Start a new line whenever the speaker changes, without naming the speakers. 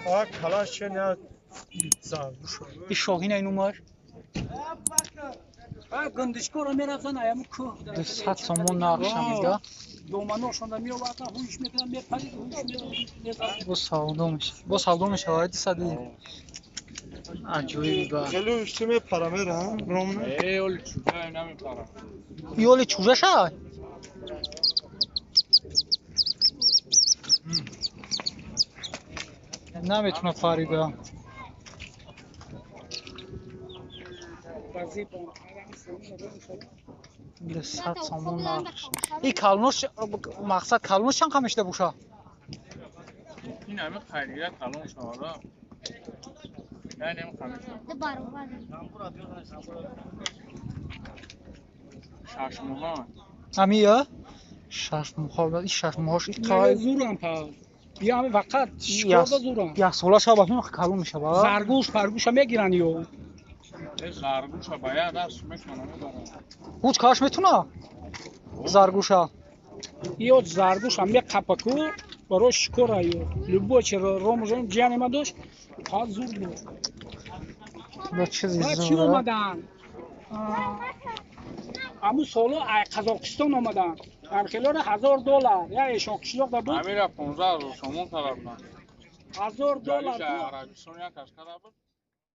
А калаш чен я заргуш.
И шоҳин ай нумар?
Гандишкора мерафтан аяму кӯҳ.
200 сомон нархша мега.
Доманошонда меовардан, ҳуш мекунан, мепарид, ҳуш мезад.
Бо савдо мешавад. Бо савдо мешавад 200. Аҷоиб ба.
Хеле ушти мепара мера, ромна.
Э, оли чужа намепара.
И оли чужа ша? Наметуна парида. 200 сомон нархш. И калнош мақсад калнош чанд қам мешуда боша?
Ин ҳами хайрия калон шавада. Яъне ҳам қам мешавад. 6 моҳа.
Ҳамия? 6 моҳа, и 6 моҳаш и қай
Зурам па. Я ҳами фақат шикорда зурам.
Як сола шава ҳам калон мешава.
Заргӯш, фаргӯша мегиранд ё.
Э, заргӯша ба як даст мекунам, мебарам.
Ҳуч каш метуна? Заргӯша.
Ё заргӯша меқапа ку барои шикора ё. Любой чи ромужон ҷияни ма дошт, фақат зур буд.
Ба чизи
Баъд чӣ
зур.
омаданд? Ҳамун соло ай Қазоқистон омаданд. Ҳамхелора $1000, я эшон қишлоқда буд.
Амира 15 000 сомон талаб карданд.
$1000
Ҷалиша
буд.
Арабистон як кас кара буд.